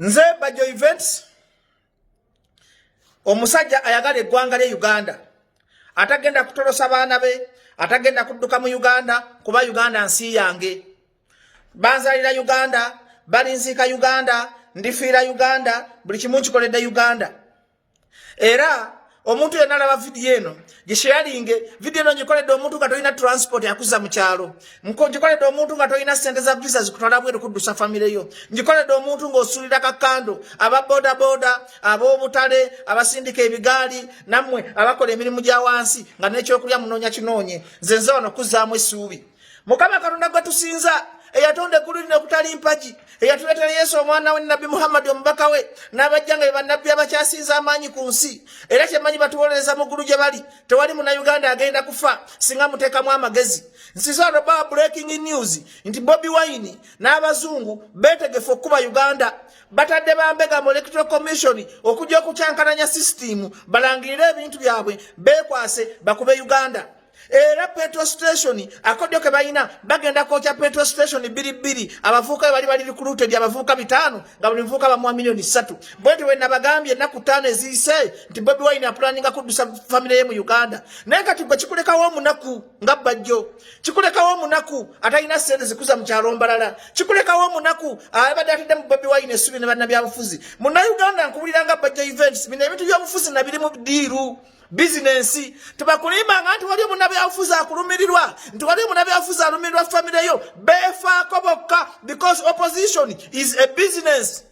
Nze Bajjo Events, omusajja ayagala eggwanga lye Uganda, atagenda kutolosa baana be, atagenda kudduka mu Uganda, kuba Uganda nsi yange. Banzalira Uganda, balinziika Uganda, ndifiira Uganda, buli kimu nkikoledde Uganda. Era omuntu yenna alaba vidiyo eno, gisharinge. Vidiyo eno ngikoledde omuntu nga tolina transport akuza mu kyalo, ngikoledde omuntu nga tolina sente za visa zikutwala bweru kuddusa famire yo, ngikoledde omuntu ng'osuulira kakando, aba bodaboda, ab'obutale, abasindika ebigaali, nammwe abakola emirimu gya wansi nga n'ekyokulya munoonya kinoonye. Nze wano kuzzaamu essuubi. Mukama Katonda gwe tusinza, eyatonda eggulu lino okutali mpagi, eyatuleetera Yesu omwana we, Nabbi Muhammadi omubaka we, n'abajja nga be bannabbi abakyasinza amaanyi ku nsi, era kyemmanyi batuwolereza mu ggulu gye bali. Tewali Munnayuganda agenda kufa singa muteekamu amagezi. Nsiza wano bawa breaking news nti Bobi Wine n'abazungu beetegefu okukuba Uganda. Batadde bambega mu Electoral Commission okujja okukyankalanya sisitimu, balangirire ebintu byabwe, beekwase bakube Uganda. Era petrol station, akodyo ke balina, bagenda kwokya petrol station bbiri bbiri. Abavubuka bwe bali bali recruited, abavubuka 5, nga buli muvubuka bamuwa miliyoni 3. Bwenti bwe nabagambye ennaku 5 eziyise nti Bobi Wine apulaninga kuddusa famire ye mu Uganda. Naye kati gwe kikulekawo omunaku nga Bajjo, kikulekawo omunaku atalina ssente zikuza mu kyalo Mbalala, kikulekawo omunaku abadde atadde mu Bobi Wine essubi ne bannabyabufuzi. Munnayuganda, nkubulira nga Bajjo Events, bino ebintu by'obufuzi nabiri mu ddiiru, bizinensi. Tebakulimbanga nti wali omunabyabufuzi akulumirirwa, nti wali omunabyabufuzi alumirirwa famire yo. Beefaako bokka, because opposition is a business.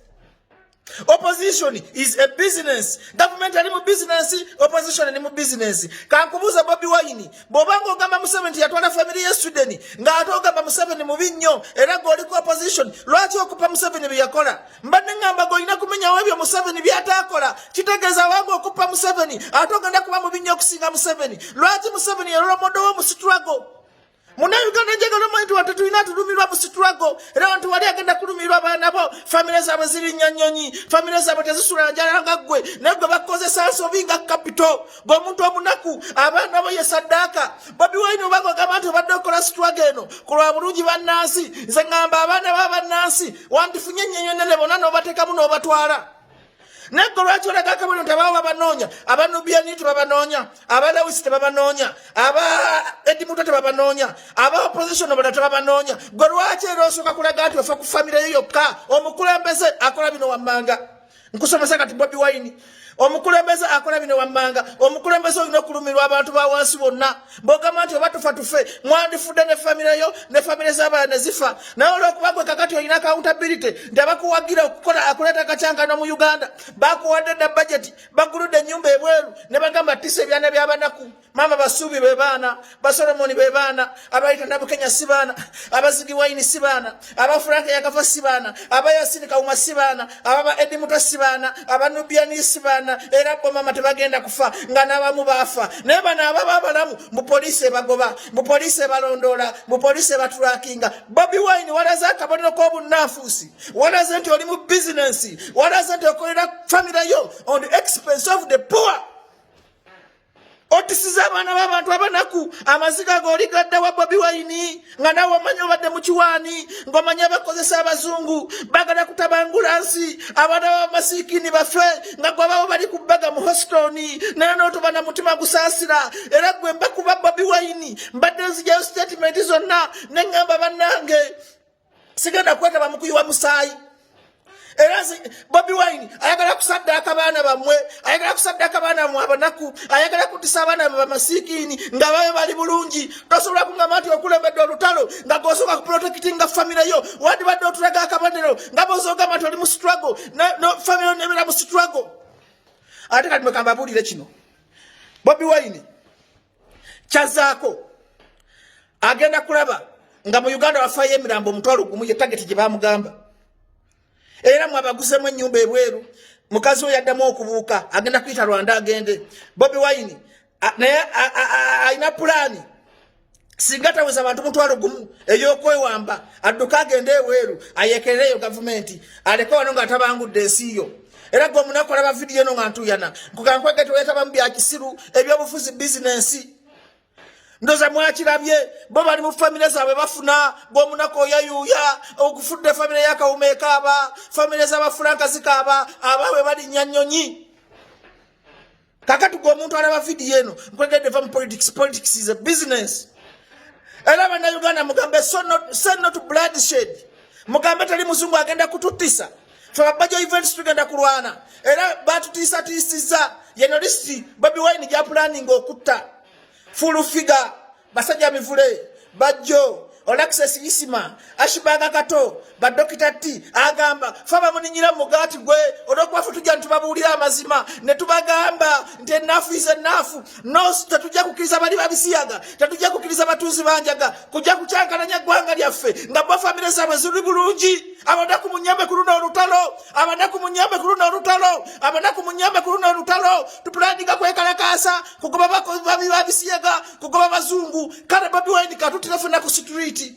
Opposition is a business. Government ali mu business, opposition ali mu business. Kankubuuza, Bobi Wine, bw'obanga ogamba Museveni nti yatwala famire ye Sweden, ng'ate ogamba Museveni mubi nnyo, era gweoliko opposition, lwaki okupa Museveni bye yakola? Mbadde ŋŋamba gweolina kumenyawo ebyo Museveni by'ataakola. Kitegeeza wanga okupa Museveni, ate ogenda kuba mubi nnyo okusinga Museveni. Lwaki Museveni ye role model wo mu struggle? Munnayuganda, njagala omanyi nti wate tulina tulumirwa mu struggle, era wantu wali agenda kulumirwa abaana bo. Famire zaabwe zirinnya nnyonyi, famire zaabwe tezisula njala nga ggwe, naye gwe bakozesa nsobi nga capital. Gwe omuntu omunaku, abaana bo ye saddaaka. Bobi Wine, obanga ogamba nti obadde okola struggle eno ku lwa bulungi bannansi, nze ŋŋamba abaana ba bannansi wandifunye ennyonyi nene bonna n'obateekamu n'obatwala. Naye gwe lwaki olaga akabonero nti abaabo babanoonya? Aba Nubian tebabanoonya, aba Lewis tebabanoonya, aba Eddie Mutwe tebabanoonya, aba opposition bonna tebabanoonya. Gwe lwaki era osooka kulaga nti ofa ku famire yo yokka? Omukulembeze akola bino wammanga. Nkusomesa kati, Bobi Wine, omukulembeze akola bino wammanga. Omukulembeze olina okulumirwa abantu ba wansi bonna. Bwogamba nti oba tufa tufe, mwandifudde ne famire yo ne famire z'abalala ne zifa. Naye olwokuba gwe kakati olina accountability nti abakuwagira okukola akuleeta kacyankano mu Uganda bakuwadde dda budget, baguludde ennyumba ebweru ne bagamba tisa ebyana by'abanaku. Maama, Basuubi be baana, Basolomoni be baana, abayita Nabukenya si baana, abazigi Waini si baana, aba Franka Yakafa si baana, aba Yasini Kawuma si baana, ababa Eddie Mutwe si baana, aba Nubian si baana. Era bo mama tebagenda kufa, nga n'abamu baafa. Naye bano ababa abalamu, mu poliisi ebagoba, mu poliisi ebalondoola, mu poliisi ebatulakinga. Bobi Wine, walaze akabonero k'obunnanfuusi, walaze nti oli mu bizinensi, walaze nti okolera famire yo on the expense of the poor. Otisiza abaana b'abantu abanaku. Amaziga g'oligadda wa, Bobi Wine, nga naawe omanyi obadde mu kiwaani, ng'omanyi abakozesa abazungu bagala kutabangula nsi, abaana b'abamasiikini bafe nga gwe abaabo bali ku bbaga mu Houston, naye n'otuba na mutima gusaasira. Era gwe mbakuba, Bobi Wine, mbadde nzijayo statement zonna ne ŋŋamba, bannange, sigenda kwetaba mu kuyiwa musaayi. Era Bobi Wine ayagala kusaddaaka baana bammwe, ayagala kusaddaaka baana bammwe abanaku, ayagala kutisa abaana bammwe bamasiikiini nga babe bali bulungi. Tosobola kugamba nti okulembedde olutalo nga gosooka kuprotectinga famire yo. Wandibadde otulaga akabonero nga bozogamba nti oli mu struggle, famire yo nebeera mu struggle. Ate kati mwekamba abuulire kino, Bobi Wine kyazaako agenda kulaba nga mu Uganda wafaayo emirambo 10,000, ye target gye bamugamba. Era mwabaguzemu ennyumba ebweru, mukazi we yaddamu okubuuka, agenda kuyita Rwanda agende. Bobi Wine naye alina pulaani, singa taweza abantu 10,000, ey'okwewamba, adduka agende ebweru, ayekerereyo gavumenti, aleke wano ng'atabangudde ensi yo. Era gwe omunaku olaba vidiyo eno nga ntuyana, nkugankwege, tewetabamu bya kisiru. Ebyobufuzi bizinensi. Ndoza mwakirabye, bo bali mu famire zaabwe bafuna gwomunaku oyayuuya okufudde famire yakawuma ekaaba, famire z'abafulanka zikaaba, abaabwe balinnya nnyonyi. Kakati gwe omuntu alaba vidiyo eno, nkwegedde, va mu politics. Politics is a business. Era Bannayuganda mugambe say no to bloodshed. Mugambe teri muzungu agenda kututtisa. Fe Babajjo Events tugenda kulwana. Era batutiisatiisiza. Yeno list Bobi Wine gyapulaninga okutta: Full Figure, Basajja Mivule, Bajjo, Olaxess, Isima, Ashibanga, Kato, Badokita T. Agamba fe bamuninyira mugaati gwe olwokuba fe tujja nitubabuulira amazima ne tubagamba nti enough is enough. No, tetujja kukkiriza bali babisiyaga, tetujja kukkiriza batuuzi banjaga kujja kukyankalanya ggwanga lyaffe nga bo famire zaabwe ziri bulungi. Abanaku munyambe ku luno olutalo, abanaku munyambe ku luno olutalo, abanaku munyambe ku luno olutalo. Tupulaninga kwekalakaasa kugoba babi babisiyaga, kugoba bazungu. Kale Bobi Wine katutira fenna ku street,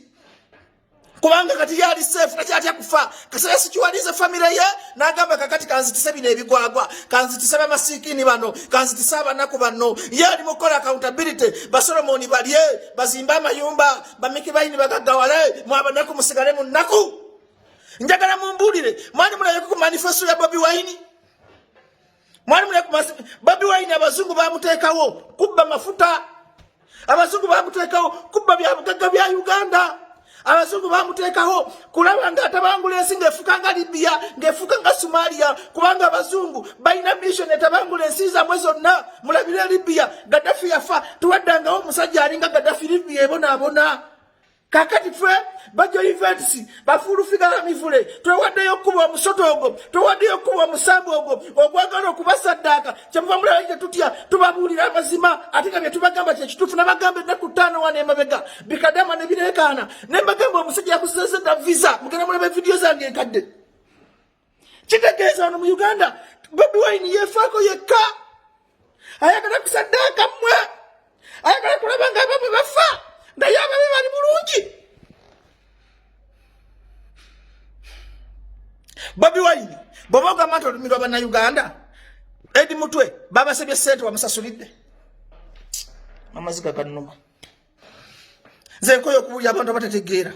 kubanga kati yali safe, takyatya kufa. Kasera sikiwalize famire ye n'agamba, kakati kanzitise bino ebigwagwa, kanzitise bamasiikini bano, kanzitise abanaku bano. Ye ali mukukola accountability. Basolomoni balye, bazimbe amayumba, bamiki bayini bagaggawale, mu abanaku musigale mu nnaku. Njagala mumbuulire, mwali mulayeko ku manifesto ya Bobi Wine? Mwali mulayeko? Bobi Wine abazungu bamuteekawo kubba mafuta, abazungu bamuteekawo kubba byabugagga bya Uganda, abazungu bamuteekawo kulaba nga atabangula ensi ng'efuuka nga Libya, ng'efuuka nga Somalia, kubanga abazungu balina mission etabangula ensi zammwe zonna. Mulabire Libya, Gaddafi yafa, tuwaddangawo omusajja alinga Gaddafi, Libya ebonaabona. Kakati ffe Bajjo Events, ba Full Figure, Mivule, twewaddeyo okukuba omusoto ogwo, twewaddeyo okukuba omusambu ogwo ogwagala okubasaddaaka. Kyemuva mulaba tetutya, tubabuulira amazima, ate nga bye tubagamba kyekituufu. Nabagamba ennaku 5 wano emabega, bikadama ne bireekaana, ne mbagamba omusajja yakuzezedda visa. Mugenda mulaba evidiyo zange enkadde. Kitegeeza wano mu Uganda Bobi Wine yeefaako yekka, ayagala kusaddaaka mmwe, ayagala kulaba nga abamwe bafa naye ababe bali bulungi. Bobi Wine, bw'oba ogamba nti olumirwa Bannayuganda, Edi Mutwe babasabye sente, wamusasulidde? Amaziga gannuma. Nze nkoye okubuulira abantu abatategeera.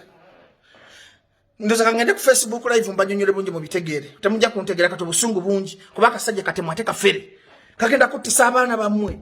Ndoza kangende ku Facebook Live mbanyonyole bungi mubitegeere. Temujja kuntegeera kati, obusungu bungi, kuba akasajja katemu ate kafere, kagenda kuttisa abaana bammwe.